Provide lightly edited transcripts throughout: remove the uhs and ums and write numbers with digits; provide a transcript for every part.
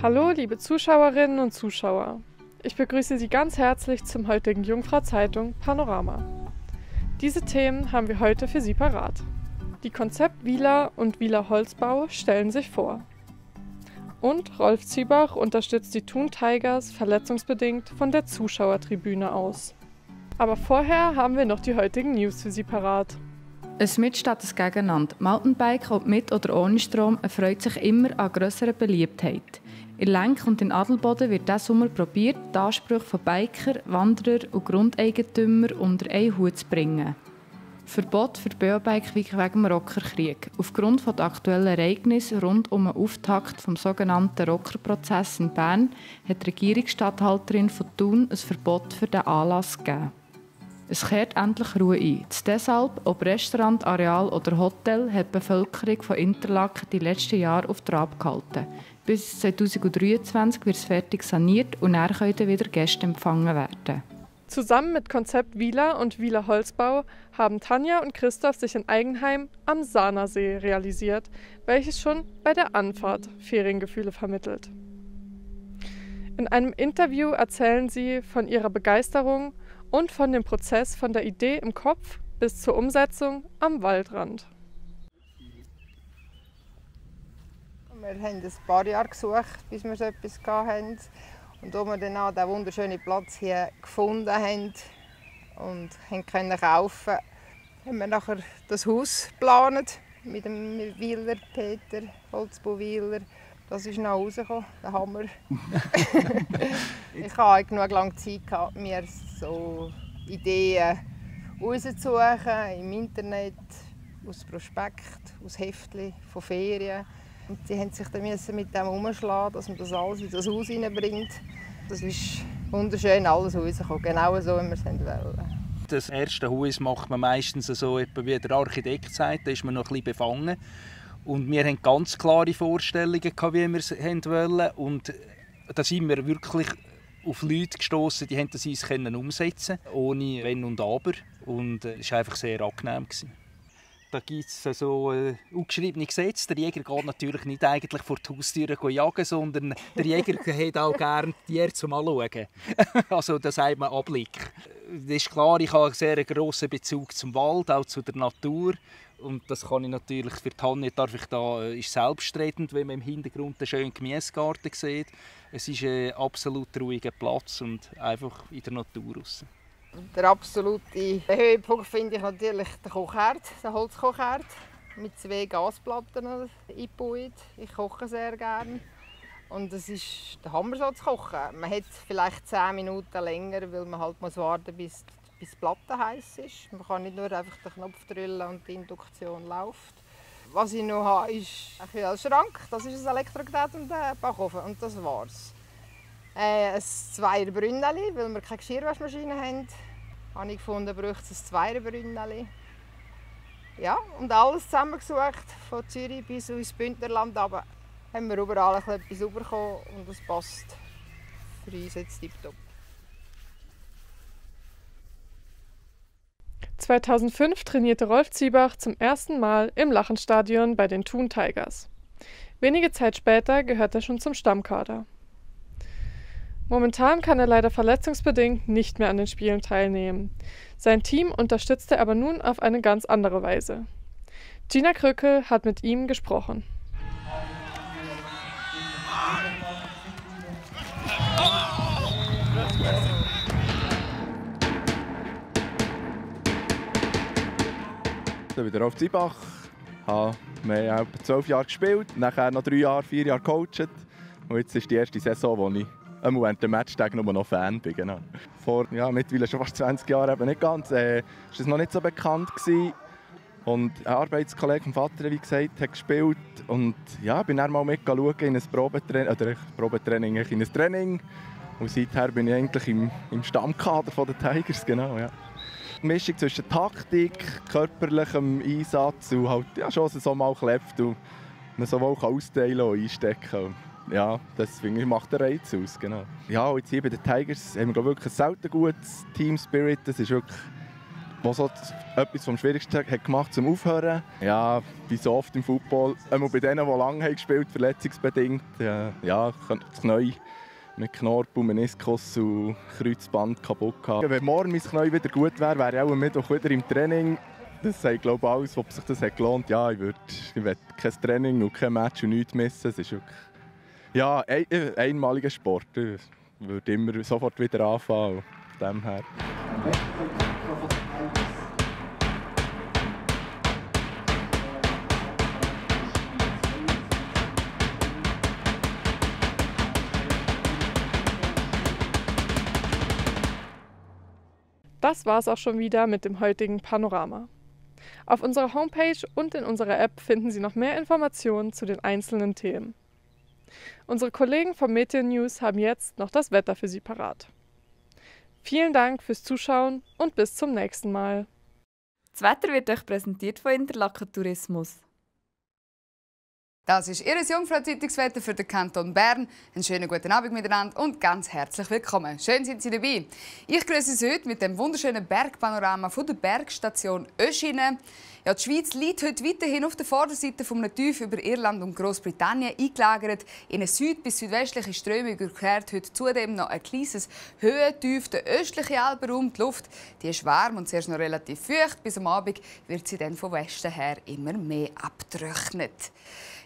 Hallo, liebe Zuschauerinnen und Zuschauer. Ich begrüße Sie ganz herzlich zum heutigen Jungfrau Zeitung Panorama. Diese Themen haben wir heute für Sie parat. Die Konzept Wieler und Wieler Holzbau stellen sich vor. Und Rolf Ziebach unterstützt die Thun Tigers verletzungsbedingt von der Zuschauertribüne aus. Aber vorher haben wir noch die heutigen News für Sie parat. Es mit statt ein Gegeneinander. Mountainbike, ob mit oder ohne Strom, erfreut sich immer an grösserer Beliebtheit. In Lenk und in Adelboden wird diesen Sommer probiert, die Ansprüche von Biker, Wanderer und Grundeigentümern unter einen Hut zu bringen. Verbot für Beobike wegen dem Rockerkrieg. Aufgrund der aktuellen Ereignisse rund um den Auftakt des sogenannten Rockerprozesses in Bern hat die Regierungsstatthalterin von Thun ein Verbot für diesen Anlass gegeben. Es kehrt endlich Ruhe ein. Deshalb, ob Restaurant, Areal oder Hotel, hat die Bevölkerung von Interlaken die letzten Jahre auf Trab gehalten. Bis 2023 wird es fertig saniert und dann können wieder Gäste empfangen werden. Zusammen mit Konzept Wieler und Wieler Holzbau haben Tanja und Christoph sich ein Eigenheim am Sahnersee realisiert, welches schon bei der Anfahrt Feriengefühle vermittelt. In einem Interview erzählen sie von ihrer Begeisterung und von dem Prozess von der Idee im Kopf bis zur Umsetzung am Waldrand. Wir haben ein paar Jahre gesucht, bis wir so etwas hatten. Und als wir dann auch diesen wunderschönen Platz hier gefunden haben und können kaufen, haben wir nachher das Haus geplant mit dem Wieler, Peter, Holzbau Wieler. Das ist noch rausgekommen, der Hammer. Ich hatte genug lange Zeit, mir so Ideen rauszusuchen im Internet, aus Prospekt, aus Heftchen, von Ferien. Und sie mussten sich dann mit dem umschlagen, dass man das alles in das Haus hineinbringt. Das ist wunderschön, alles rausgekommen, genau so, wie wir es wollten. Das erste Haus macht man meistens so, wie der Architekt sagt, da ist man noch ein bisschen befangen. Und wir hatten ganz klare Vorstellungen, wie wir es wollen. Und da sind wir wirklich auf Leute gestoßen, die das uns umsetzen konnten, ohne Wenn und Aber. Und es war einfach sehr angenehm. Da gibt es so ungeschriebene Gesetze. Der Jäger geht natürlich nicht eigentlich vor die Haustüre jagen, sondern der Jäger hat auch gerne die Tiere zum Anschauen. Also das sagt man Anblick. Das ist klar, ich habe einen sehr grossen Bezug zum Wald, auch zu der Natur. Und das kann ich natürlich für Tanja ist selbstredend, wenn man im Hintergrund einen schönen Gemüsegarten sieht. Es ist ein absolut ruhiger Platz und einfach in der Natur raus. Der absolute Höhepunkt finde ich natürlich den Kochherd, den Holzkochherd mit 2 Gasplatten eingebaut. Ich koche sehr gerne und es ist der Hammer so zu kochen. Man hat vielleicht 10 Minuten länger, weil man halt warten muss, bis die Platte heiß ist. Man kann nicht nur einfach den Knopf drüllen und die Induktion läuft. Was ich noch habe, ist ein Schrank. Das ist ein Elektrogerät und ein Backofen und das war's. Ein 2er Brünneli, weil wir keine Geschirrwaschmaschine haben, habe ich gefunden, braucht es ein 2er Brünneli. Ja, und alles zusammengesucht, von Zürich bis ins Bündnerland runter, haben wir überall etwas bekommen und das passt für uns jetzt tipptopp. 2005 trainierte Rolf Ziebach zum ersten Mal im Lachenstadion bei den Thun Tigers. Wenige Zeit später gehört er schon zum Stammkader. Momentan kann er leider verletzungsbedingt nicht mehr an den Spielen teilnehmen. Sein Team unterstützt er aber nun auf eine ganz andere Weise. Gina Krückel hat mit ihm gesprochen. Ich bin Rolf Ziebach. Wir haben etwa 12 Jahre gespielt, nachher noch 3 Jahre, 4 Jahre gecoacht. Und jetzt ist die erste Saison, wo ich während dem Matchtag nur noch Fan bin. Genau. Vor mittlerweile schon fast 20 Jahren eben nicht ganz, war das noch nicht so bekannt gewesen. Und ein Arbeitskollege vom Vater, wie gesagt, hat gespielt. Und ja, bin dann mal mitgeschaut in ein Probetraining, in ein Training. Und seither bin ich eigentlich im Stammkader der Tigers. Genau, ja. Die Mischung zwischen Taktik, körperlichem Einsatz und halt, ja, schon so mal klebt und man sowohl austeilen und einstecken kann. Ja, das finde ich, macht den Reiz aus. Genau. Ja, jetzt hier bei den Tigers haben wir wirklich ein selten gutes Team Spirit. Das ist wirklich was so etwas vom Schwierigsten hat gemacht zum Aufhören. Ja, wie so oft im Football, einmal bei denen, die lange haben gespielt, verletzungsbedingt, ja, könnte das Knie mit Knorpel, Meniskus und Kreuzband kaputt haben. Wenn morgen mein Knie wieder gut wäre, wäre ich auch am Mittwoch wieder im Training. Das sagt, glaube ich, alles, ob sich das hat gelohnt. Ja, ich will kein Training und kein Match und nichts missen. Es ist wirklich ja, ein einmaliger Sport. Ich würde immer sofort wieder anfangen. Von dem her. Das war's auch schon wieder mit dem heutigen Panorama. Auf unserer Homepage und in unserer App finden Sie noch mehr Informationen zu den einzelnen Themen. Unsere Kollegen vom Meteor News haben jetzt noch das Wetter für Sie parat. Vielen Dank fürs Zuschauen und bis zum nächsten Mal. Das Wetter wird euch präsentiert von Interlaken Tourismus. Das ist Ihr Jungfrau-Zeitungswetter für den Kanton Bern. Einen schönen guten Abend miteinander und ganz herzlich willkommen. Schön sind Sie dabei. Ich grüße Sie heute mit dem wunderschönen Bergpanorama von der Bergstation Öschinen. Ja, die Schweiz liegt heute weiterhin auf der Vorderseite von einem Tief über Irland und Großbritannien eingelagert. In eine süd- bis südwestliche Strömung überquert heute zudem noch ein kleines Höhentief, der östliche Alpenraum. Die Luft die ist warm und zuerst noch relativ feucht. Bis am Abend wird sie dann von Westen her immer mehr abgetrocknet.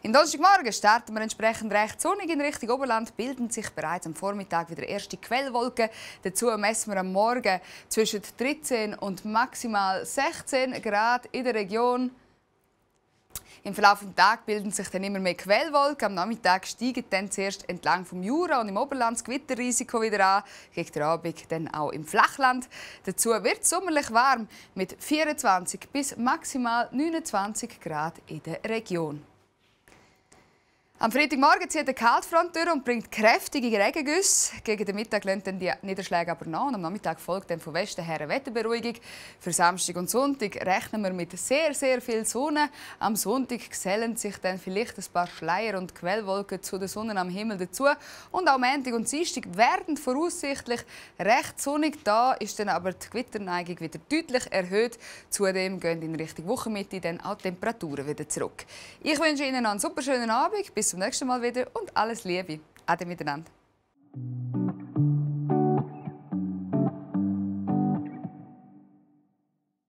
Am Donnerstagmorgen starten wir entsprechend recht sonnig in Richtung Oberland, bilden sich bereits am Vormittag wieder erste Quellwolken. Dazu messen wir am Morgen zwischen 13 und maximal 16 Grad in der Region. Im Verlauf des Tages bilden sich dann immer mehr Quellwolken. Am Nachmittag steigen dann zuerst entlang vom Jura und im Oberland das Gewitterrisiko wieder an. Gegen den Abend dann auch im Flachland. Dazu wird es sommerlich warm mit 24 bis maximal 29 Grad in der Region. Am Freitagmorgen zieht eine Kaltfront durch und bringt kräftige Regengüsse. Gegen den Mittag lassen dann die Niederschläge aber nach. Und am Nachmittag folgt dann von Westen her eine Wetterberuhigung. Für Samstag und Sonntag rechnen wir mit sehr, sehr viel Sonne. Am Sonntag gesellen sich dann vielleicht ein paar Schleier und Quellwolken zu der Sonne am Himmel dazu. Und auch Montag und Dienstag werden voraussichtlich recht sonnig. Da ist dann aber die Gewitterneigung wieder deutlich erhöht. Zudem gehen in Richtung Wochenmitte dann auch die Temperaturen wieder zurück. Ich wünsche Ihnen einen super schönen Abend. Bis zum nächsten Mal wieder und alles Liebe. Ade miteinander.